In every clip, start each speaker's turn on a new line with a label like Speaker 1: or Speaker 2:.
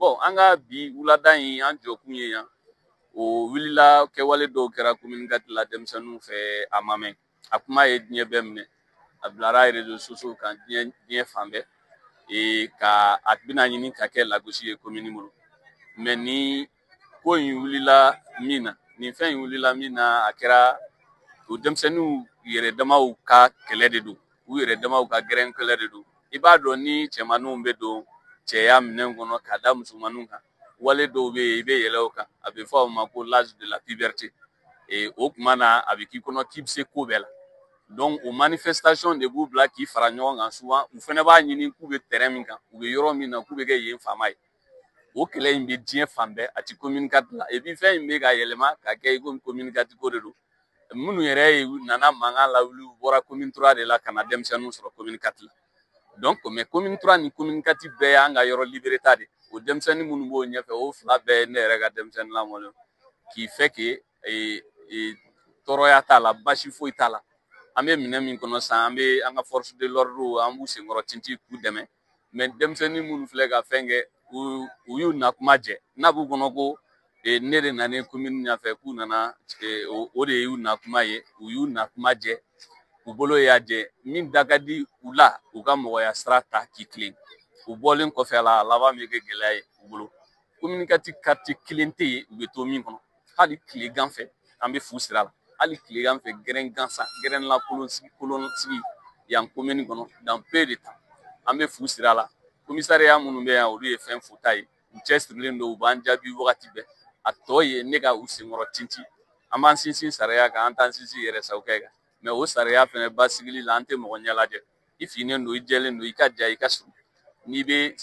Speaker 1: Bon, an ka bi wulada in an jɔkun ye yan, o wulila kɛwale dɔw kɛra commune 4 la denmisɛnninw fɛ, a ma mɛn, a kuma ye diɲɛ bɛɛ minɛ, a bilara réseaux sociaux kan diɲɛ fan bɛɛ, ka a bɛna ɲini ka kɛ lagosi ye commune bolo. Mais ni ko in wulila min na, nin fɛn in wulila min na, a kɛra o denmisɛnninw yɛrɛ damaw ka kɛlɛ de don, u yɛrɛ damaw ka gɛrɛn kɛlɛ de don. I b'a dɔn ni cɛmaninw bɛ don cɛya minɛn kɔnɔ ka da musomaninw kan, wale dɔw bɛ yen i bɛ yɛlɛ o kan, a bɛ fɔ o ma ko l'âge de la puberté. O tuma na a bɛ k'i kɔnɔ k'i bɛ se ko bɛɛ la. Donc o manifestation de b'u bila k'i fara ɲɔgɔn kan souvent, u fana b'a ɲini k'u bɛ terrain min kan, u bɛ yɔrɔ min na, k'u bɛ kɛ yen faama ye. O kɛlɛ in bɛ diɲɛ fan bɛɛ, a ti commune 4 la. Et puis fɛn in bɛ ka yɛlɛma ka kɛ i komi commune 4 ko de don. Minnu yɛrɛ ye nana mankan lawuli, u bɔra commune 3 de la ka na denmisɛnninw sɔrɔ commune 4 la. Donc mais commune 3 ni commune 4 bɛɛ y'an ka yɔrɔ libéré ta de. O denmisɛnnin minnu b'o ɲɛfɛ, o fila bɛɛ ye ne yɛrɛ ka denmisɛnnin lamɔlen, qui fait que tɔɔrɔya t'a la, basi foyi t'a la. An bɛ minɛn min kɔnɔ sisan, an bɛ an ka force de l'ordre, an b'u senkɔrɔ tintin k'u dɛmɛ. Mais denmisɛnnin minnu filɛ ka fɛn kɛ, u y'u na kuma jɛ, n'a b'u kɔnɔ ko ne de nana commune ɲɛfɛ, k'u nana, o de y'u na kuma ye, u y'u na kuma jɛ, u bolo y'a jɛ, min da ka di u la, u ka mɔgɔya sira ta k'i tilen. U bɔlen kɔfɛ a la, a laban bɛ kɛ gɛlɛya ye u bolo. Commune 4 quartier kelen tɛ yen u bɛ to min kɔnɔ. Hali tilegan fɛ an bɛ fu sira la, hali tilegan fɛ gɛrɛn gansan, gɛrɛn lakolon sigi, kolon sigi yan commune kɔnɔ dans peu de temps an bɛ fu sira la. Commissariat minnu bɛ yan, olu ye fɛn futa ye, u cɛsirilen don, u b'an jaabi wagati bɛɛ. A tɔ ye ne ka u senkɔrɔ tintin, an b'an sinsin sariya kan, an t'an sinsin yɛrɛ sagokɛ kan. Mais o sariya fɛnɛ basigili la, an tɛ mɔgɔ ɲɛ lajɛ. I finnen don, i jɛlen don, i ka ja, i ka surun, n'i bɛ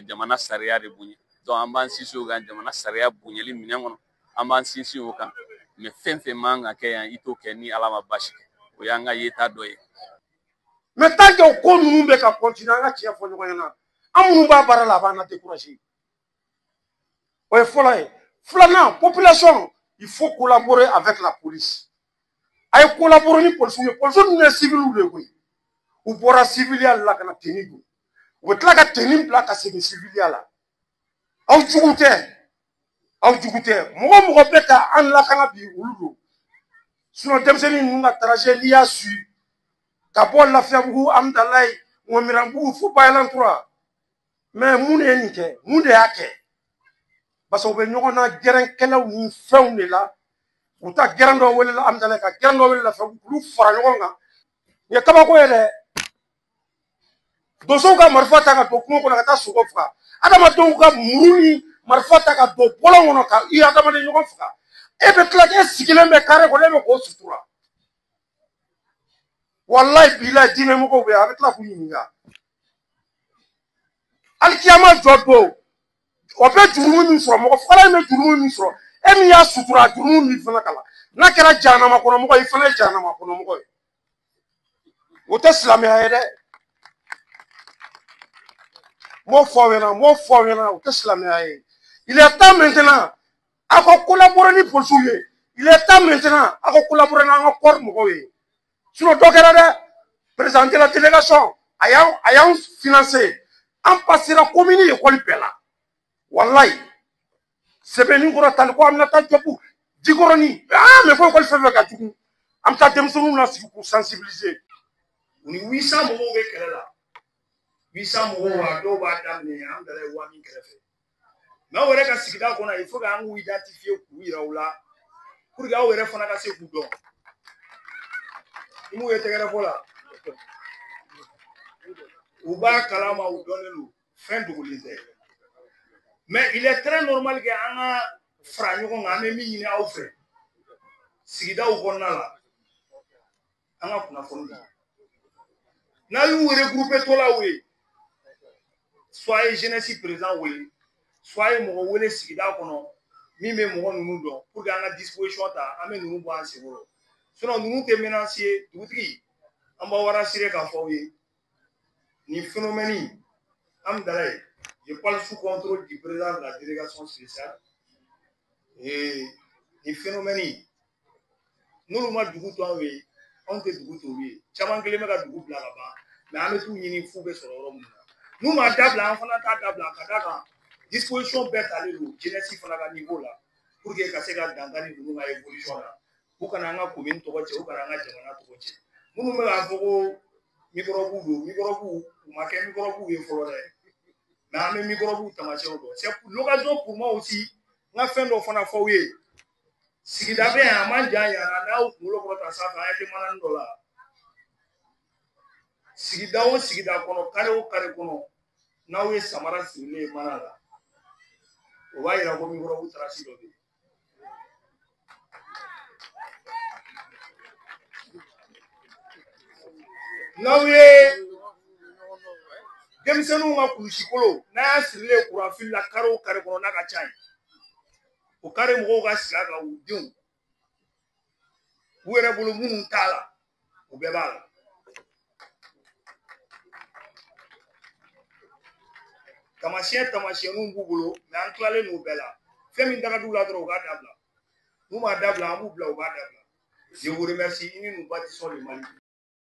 Speaker 1: jamana sariya de bonya. Donc an b'an sinsin o kan, jamana sariya bonyali minɛn kɔnɔ, an b'an sinsin o kan. Mais fɛn fɛn man ka kɛ yan, i t'o kɛ ni Ala ma baasi kɛ. O y'an ka yeta dɔ ye.
Speaker 2: Mais tant que o ko ninnu bɛ ka continuer, an ka tiɲɛ fɔ ɲɔgɔn ɲɛna, an minnu b'a baara la, a b'an na décourager. O ye fɔlɔ ye. Filanan, population, il faut collaborer avec la police. A ye collaborer ni polisiw ye. Polisiw ninnu ye civiliw de ye koyi. U bɔra civiliya la ka na tenue don, u bɛ tila ka tenue bila ka segin civiliya la. Aw jugu tɛ, aw jugu tɛ. Mɔgɔ mɔgɔ bɛ ka an lakana bi, olu don. Sinon denmisɛnnin ninnu ka trajet, n'i y'a su ka bɔ Lafiyabugu, Amudalayi, Ŋɔmiranbugu fo Bayalantura, mais mun de ye nin kɛ? Mun de y'a kɛ? Parce que u bɛ ɲɔgɔn na gɛrɛn kɛlɛw ni fɛnw de la. U ta gɛrɛn dɔ wele Amudalayi, ka gɛrɛn dɔ wele Lafiyabugu, k'olu fara ɲɔgɔn kan. Nin ye kabako ye dɛ. Donsow ka marifa ta ka don kungo kɔnɔ ka taa sogo faga, adamadenw ka muru ni marifa ta ka don bɔlɔn kɔnɔ ka i adamaden ɲɔgɔn faga, e bɛ tila k'e sigilen bɛ kare kɔnɔ, e bɛ k'o sutura. Walayi bilayi, diinɛ mɔgɔw bɛ yen, a bɛ tila k'u ɲininka. Alikiyama jɔ don, o bɛ jurumu min sɔrɔ, mɔgɔ fagala in bɛ jurumu min sɔrɔ, e min y'a sutura, jurumu min fana kalan, n'a kɛra jahanama kɔnɔ mɔgɔ ye, i fana ye jahanama kɔnɔ mɔgɔ ye. O tɛ silamɛya ye dɛ. N b'o fɔ aw ɲɛna, n b'o fɔ aw ɲɛna, o tɛ silamɛya ye. Il est temps maintenant aw ka collaborer ni polisiw ye. Il est temps maintenant aw ka collaborer n'an ka corps mɔgɔw ye. Sinon dɔ kɛra dɛ. Président de la délégation a y'anw financer, an passera commune école bɛɛ la. Walayi, Sɛbɛnnikɔrɔ, Taliko, Aminata Jɔpu, Jikɔrɔni, mais fo école fɛn fɛn ka jugu, an bɛ taa denmisɛnninw lasigi k'u sensibiliser.
Speaker 3: U ni 800 mɔgɔw bɛ kɛlɛ la. 800 mɔgɔw, a dɔw b'a daminɛ an dala ye waa min kɛrɛfɛ. Mais aw yɛrɛ ka sigida kɔnɔ, il faut que an k'u identifier, k'u yira u la, pour que aw yɛrɛ fana ka se k'u dɔn. I m'u ye tɛgɛrɛ fɔ la, u b'a kalama, u dɔnnen don, fɛn dogolen tɛ. Mais il est très normal que an ka fara ɲɔgɔn kan. An bɛ min ɲini aw fɛ sigidaw kɔnɔna la, an ka kunnafoni di n'a y'u regrouper tɔlaw ye, soit ye jeunesse président wele, soit ye mɔgɔ wele sigida kɔnɔ min bɛ mɔgɔ ninnu dɔn, pour que an ka disposition ta, an bɛ ninnu bɔ an senkɔrɔ. Sinon ninnu tɛ menace ye. Dugutigi, an b'aw rassurer k'a fɔ aw ye nin phénomène Amudalayi, je parle sous contrôle du président de la délégation spéciale, et nin phénomène, n'olu ma dugu to anw ye, anw tɛ dugu to olu ye. Caman kelen bɛ ka dugu bila ka ban, mais an bɛ t'u ɲini f'u bɛ sɔrɔ yɔrɔ min na. N'u m'a dabila, an fana t'a dabila, ka d'a kan Disposition bɛɛ talen don jeunesse fana ka niveau la pour que ka se ka dankari ninnu ka évolution la. U kana an ka commune tɔgɔ cɛ, u kana an ka jamana tɔgɔ cɛ. Minnu bɛ k'a fɔ ko microbe don, microbe u ma kɛ microbe ye fɔlɔ dɛ. Mais an bɛ microbe taamasiyɛnw dɔn. C'est l'occasion pour moi aussi n ka fɛn dɔ fana fɔ aw ye. Sigida bɛ yan, a man jan yan, n'aw kunkolo kɔrɔta sanfɛ, an tɛ manani dɔ la. Sigida o sigida kɔnɔ, kare o kare kɔnɔ, n'aw ye samara sirilen ye mana la, o b'a yira ko microbe trace dɔ bɛ yen. N'aw ye denmisɛnninw ka kulusikolo, n'a y'a sirilen kuranfili la kare o kare kɔnɔ n'a ka ca ye, o kare mɔgɔw ka sigi a kan u denw, u yɛrɛ bolo minnu t'a la, u bɛɛ b'a la. Taamasiyɛn taamasiyɛnninw b'u bolo, mɛ an tilalen n'u bɛɛ la. Fɛn min daga d'u la dɔrɔn u k'a dabila. N'u m'a dabila, an b'u bila u b'a dabila. Je vous remercie. I ni nous bâtissons le Mali.